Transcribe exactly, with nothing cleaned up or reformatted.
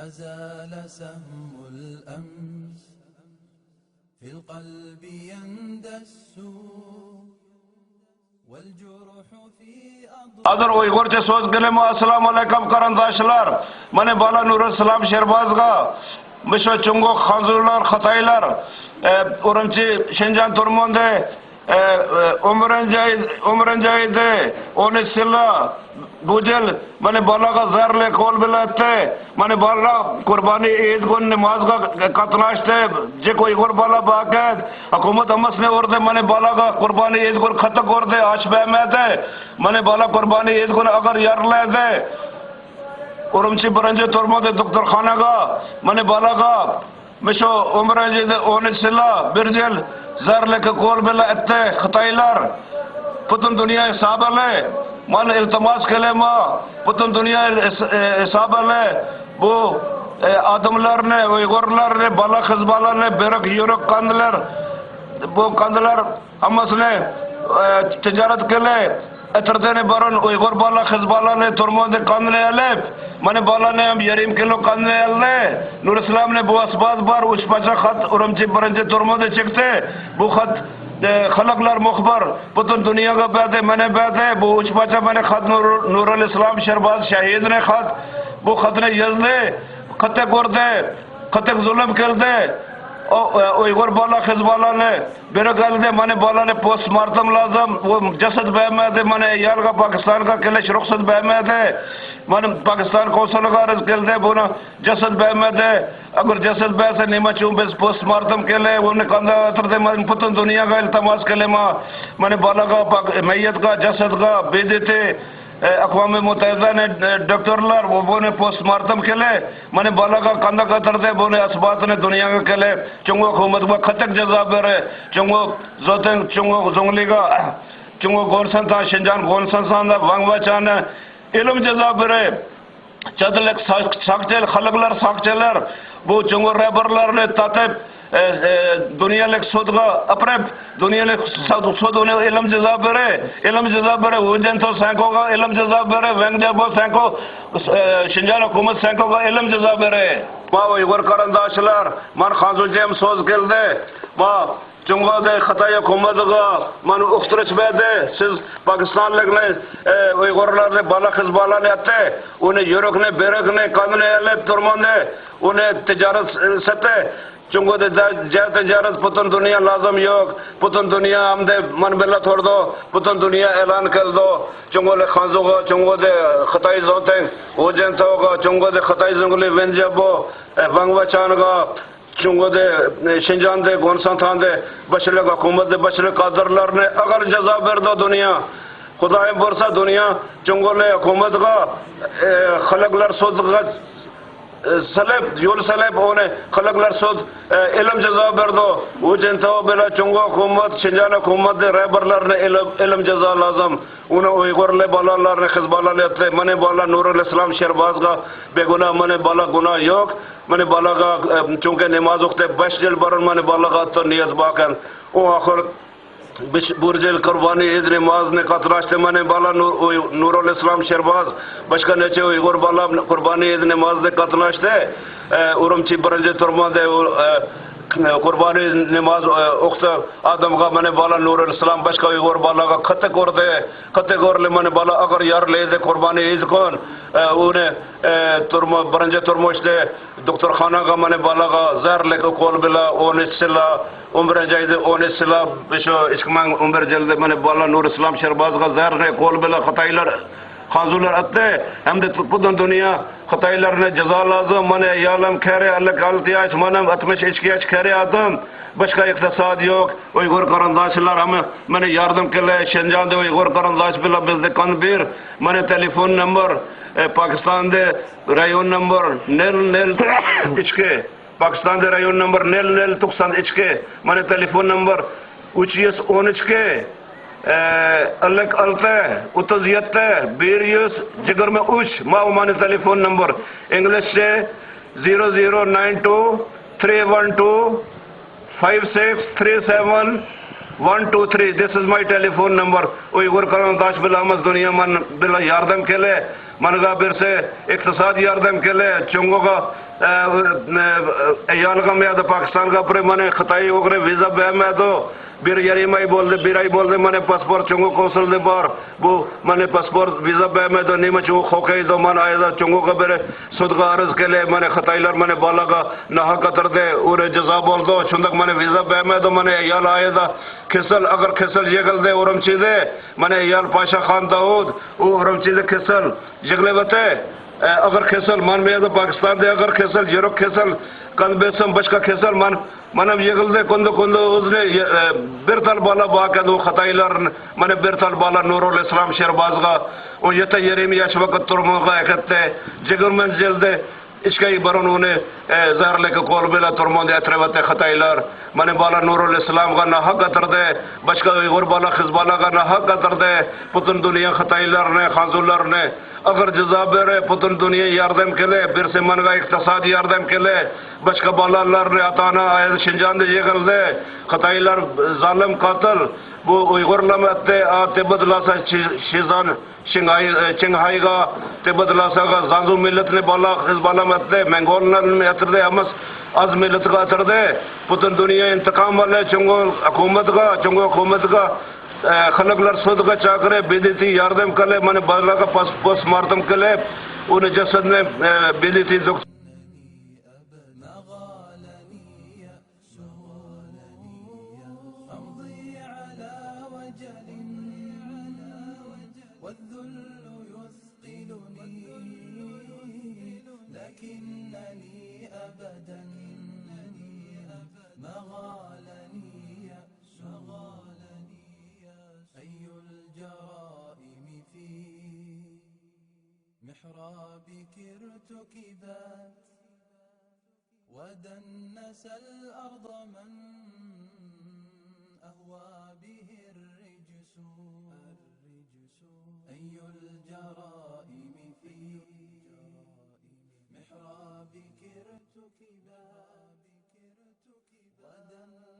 زال سهم الأمس في القلب يندس والجرح في أضلع. ھازىر ئۇيغۇرچە سۆز قىلىمۇ. ئەسسالامۇ ئەلەيكۇم قېرىنداشلار. مانا بالا نۇرۇسلام شېربازغا مۇشۇ جۇڭگو خەنزۇلار، خىتايلار، ئە، ئۈرۈمچى، شىنجاڭ تۈرمىدە، ئە، ئە، ئون بىرىنچى ئاي، ئون بىرىنچى ئايدا ئون ئۈچ يىلدا بۇ يىل مانا بالىغا زەھەرلىك قول بىلەتتى. مانا بالا قۇربانى ئېيت كۈن نامازغا قاتناشتى. جىق ئۇيغۇر بالا باركەن. ھۆكۈمەت ھەممىسىنى ئۇردى. مانا بالىغا قۇربانى ئېيت كۈن قاتتىق ئۇردى. ئاش بەرمەدى. مانا بالا قۇربانى ئېيت كۈن ئاغىر يارىلاندى. ئۈرۈمچى بىرىنچى تۈرمىدە دوختۇرخانىغا، مانا بالىغا، مۇشۇ ئون بىرىنچى يىلى ئون ئۈچ يىلدا بىر يىل زەھەرلىك قول بىلەتتى خىتايلار. پۈتۈن دۇنيا ھېسابىلى، مانا ئىلتىماس قىلىمۇ، پۈتۈن دۇنيا ھېس-، ھېسابىلى بۇ، ئە، ئادەملەرنى، ئۇيغۇرلارنى، بالا قىز بالىلارنى بېرىك يۈرۈك قاندىلار، بۇ قاندىلار ھەممىسىنى، ئە، تىجارەت قىلىپ، ئەتىردىن بۇرۇن ئۇيغۇر بالا، قىز بالىنى تۈرمىدىن قانلى ئېلىپ، مانا بالىنى ھەم يېرىم كىلو قانلى ئەلدى. نۇرىسلامنى بۇ ئىسپات بار، ئۈچ پارچە خەت ئۈرۈمچى بىرىنچى تۈرمىدە چىقتى. بۇ خەت، ئە، خەلقلەر مۇخبىر پۈتۈن دۇنياغا بەردى، مانا بەردى. بۇ ئۈچ پارچە مانا خەت نۇر-، نۇرۇل ئىسلام شېرباز شەھىدىنى خەت. بۇ خەتنى يازدى. قېتىق ئۇردى. قېتىق زۇلۇم قىلدى. ئۇ، ئۇ، ئۇيغۇر بالا، قىز بالىنى بىر قىلدى. مانا بالىنى پوستمارتېم لازىم. ئۇ جەسەت بەرمەدى. مانا ئايالغا پاكىستانغا كېلىش رۇخسەت بەرمەدى. مانا پاكىستان قونسۇلىغا ئەرز قىلدى. بۇنى جەسەت بەرمەدى. ئەگەر جەسەت بەرسە نېمە ئۈچۈن بىز پوستمارتېم قىلىپ، ئۇنى قانداق ئەتىردى؟ مانا پۈتۈن دۇنياغا ئىلتىماس قىلىمەن. مانا بالىغا، پاك-، مەييەتكە، جەسەتكە، بېدىتى، ئە، ئەقۋامى مۇتەھىدانى، ئە، دوكتورلار بۇ، بۇنى پوستمارتېم قىلىپ، مانا بالىغا قانداق ئەتىردى، بۇنى ئىسپاتىنى دۇنياغا قىلىپ، جۇڭگو ھۆكۈمىتىگە قېتىق جازا بېرىپ، جۇڭگو زوتەڭ، جۇڭگو زۇڭلىغا، جۇڭگو گومىنداڭ، شىنجاڭ گومىنداڭدا ۋاڭ ۋېچەننى ئۆلۈم جازا بېرىپ، چەت ئەللىك ساق-، ساقچى، خەلقلەر ساقچىلار بۇ جۇڭگو رەھبەرلەرنى تارتىپ، ئە، ئە، دۇنيالىق سوتقا ئاپىرىپ، دۇنيالىق سوت، سوت ئۇنى ئۆلۈم جازا بېرىپ، ئۆلۈم جازا بېرىپ، ھۇ جىنتاۋ سەنكوغا ئۆلۈم جازا بېرىپ، ۋەڭ جيابو سەنكو، ئە، شىنجاڭ ھۆكۈمەت سەنكوغا ئۆلۈم جازا بېرىپ. ما ئۇيغۇر قېرىنداشلار، مانا خەنزۇچە ھەم سۆز قىلدى. ما جۇڭگودىن خىتاي ھۆكۈمىتىگە مانا ئۇقتۇرۇش بەردى. سىز پاكىستانلىقنى، ئە، ئۇيغۇرلارنى، بالا قىز بالىنى ئەتتى. ئۇنى يۈرەكنى، بېرەكنى، قانىنى ئېلىپ تۈرمىدە. ئۇنى تىجارەت سەتتى. جۇڭگودا جە-، جە-، تىجارەت پۈتۈن دۇنيا لازىم يوق. پۈتۈن دۇنيا ئەمدى مانا بىللە تۇرىدۇ. پۈتۈن دۇنيا ئېلان قىلىدۇ. جۇڭگولۇق خەنزۇغا، جۇڭگودىن خىتاي زوتەڭ، ھۇ جىنتاۋغا، جۇڭگودىن خىتاي زۇڭلى ۋېن جيابو، ئە، ۋاڭ ۋېچەنغا، جۇڭگودىن، ئە، شىنجاڭدىن، گومىنداڭدىن باشلىق، ھۆكۈمەتتىن باشلىق كادىرلارنى ئاغىر جازا بېرىدۇ دۇنيا. خۇدايىم بۇيرۇسا دۇنيا جۇڭگولۇق ھۆكۈمەتكە، ئە، خەلقلەر سوتىغا، ئە، سېلىپ، يول سېلىپ، ئۇنى خەلقلەر سوت، ئە، ئۆلۈم جازا بېرىدۇ. ھۇ جىنتاۋ بىلەن جۇڭگو ھۆكۈمەت، شىنجاڭ ھۆكۈمەتنى رەھبەرلەرنى ئۆلۈم، ئۆلۈم جازا لازىم. ئۇنى ئۇيغۇرلار بالىلارنى، قىز بالىلارنى ئەتتى. مانا بالا نۇرۇل ئىسلام شېربازغا بىگۇناھ، مانا بالا گۇناھ يوق. مانا بالىغا، ئە، چۈنكى ناماز ئوقۇتۇپ بەش يىل بۇرۇن مانا بالىغا ئاتتى نىيەت باركەن. ئۇ ئاخىر بىش، بۇ يىل قۇربانى ئېيت نامازىنى قاتناشتى. مانا بالا نۇر-، ئۇي-، نۇرۇل ئىسلام شېرباز، باشقا نەچچە ئۇيغۇر بالا قۇربانى ئېيت نامازىنى قاتناشتى. ئە، ئۈرۈمچى بىرىنچى تۈرمىدە، ئۇ، ئە، قۇربانى ناماز، ئە، ئوقۇتۇپ ئادەمگە مانا بالا نۇرۇل ئىسلام باشقا ئۇيغۇر بالىغا قېتىق ئۇردى. قېتىق ئۇردى، مانا بالا ئاغىر يارىلىدى قۇربانى ئېيت كۈن. ئە، ئۇنى، ئە، تۈرمە، بىرىنچى تۈرمىدە دوختۇرخانىغا مانا بالىغا زەھەرلىك ئوكۇل بىلەن ئون ئۈچ يىلدا، ئون بىرىنچى ئايدا ئون ئۈچ يىلدا، شۇ ئىككى مىڭ ئون بىرىنچى يىلدا مانا بالا نۇرۇل ئىسلام شېربازغا زەھەرلىك ئوكۇل بىلەن خىتايلار، خەنزۇلار ئەتتى. ھەمدە پۈتۈن دۇنيا خىتايلارنى جازا لازىم. مانا ئايالىم كەرى ئەللىك ئالتە ياش، مانا ئاتمىش ئىككى ياش كەرى ئادەم. باشقا ئىقتىساد يوق. ئۇيغۇر قېرىنداشلار ھەممە مانا ياردەم قىلە. شىنجاڭدا ئۇيغۇر قېرىنداش بىلەن بىزدە قان بىر. مانا تېلېفون نومۇر، ئە، پاكىستاندا رايون نومۇر نۆل نۆل ئىككى. پاكىستاندا رايون نومۇر نۆل نۆل توقسان ئىككى. مانا تېلېفون نومۇر ئۈچ يۈز ئون ئىككى، ئە، ئەللىك ئالتە، ئوتتۇز يەتتە، بىر يۈز يىگىرمە ئۈچ. ماۋۇ مانا تېلېفون نومۇر. ئىنگلىزچە، zero zero nine two three one two five six three seven one two three. This is my telephone number. ئۇيغۇر قېرىنداش بىلەن دۇنيا مانا بىلەن ياردەم قىلە. مانغا بىرسى ئىقتىسادىي ياردەم كېلە، جۇڭگوغا، ئە، ئە، ئەيالىغا مەيەردە پاكىستانغا بىر مانا خىتاي ئوغرى ۋىزا بەرمەيدۇ. بىر يېرىم ئاي بولدى، بىر ئاي بولدى، مانا پاسپورت جۇڭگو قونسۇلدا بار. بۇ مانا پاسپورت ۋىزا بەرمەيدۇ. نېمە ئۈچۈن قورقايدۇ؟ مانا ئايدا جۇڭگوغا بىر سۇدقا ئەرز كېلە، مانا خىتايلار مانا بالىغا ناھەق ئاتىردى، ئۇرى جازا بولدى. شۇنداق مانا ۋىزا بەرمەيدۇ، مانا ئەيال ئايدا كېسەل، ئاغىر كېسەل يىغىلدى ئۇرۇمچىدە. مانا ئەيال پاشاخان داۋۇت، ئۇ ئۇرۇمچىدە كېسەل يىغلىۋاتى. ئە، ئاغىر كېسەل، مانا بۇ يەردە پاكىستاندا ئاغىر كېسەل، يۈرەك كېسەل، قان بېسىم، باشقا كېسەل، مانا، مانا يىغىلدى، كۈندە، كۈندە ئۆزىنى، ئە، بىر تال بالا باركەن، ئۇ خىتايلار، مانا بىر تال بالا نۇرۇل ئىسلام شېربازغا، ئۇ يەتتە يېرىم ياش ۋاقىت تۈرمىگە ئەكەتتى. يىگىرمە يىلدە ئىككى ئاي بۇرۇن ئۇنى، ئە، زەھەرلىك ئوكۇل بىلەن تۈرمىدە ئەتىرىۋەتتى خىتايلار. مانا بالا نۇرۇل ئىسلامغا ناھەق ئاتىردى، باشقا ئۇيغۇر بالا، قىز بالاغا ناھەق ئاتىردى. پۈتۈن دۇنيا خىتايلارنى، خەنزۇلارنى ئاغىر جازا بېرىپ، پۈتۈن دۇنيا ياردەم كېلە، بىرسى مانغا ئىقتىسادىي ياردەم كېلە، باشقا بالىلارنى، ئاتا-ئانا، ئايال شىنجاڭدا يىغىلدى. خىتايلار زالىم، قاتىل. بۇ ئۇيغۇرلارمۇ ئەتتى، ئا، تىبېت لاسا، شى-، شىزان، شىڭھاي، ئە، چىڭھايغا، تىبېت لاساغا، زانزۇ مىللىتىنى بالا، قىز بالام ئەتتى، مەنگوللارنى ئەتتى، ئەمما ئاز مىللىتىغا ئەتتى. پۈتۈن دۇنيا ئىنتىقام ئالە، جۇڭگو ھۆكۈمەتكە، جۇڭگو ھۆكۈمەتكە، ئە، خەلقلەر سۇدىغا چاقىرىپ، بىدىتى ياردەم قىلىپ، مانا بالىلارغا پاس-، پوستمارتېم قىلىپ، ئۇنى جەسەتنى، ئە، بىدىتى دوك- محرابك ارتكبت ودنس الأرض من أهوى به الرجس. أي الجرائم في محرابك ارتكبت ودنس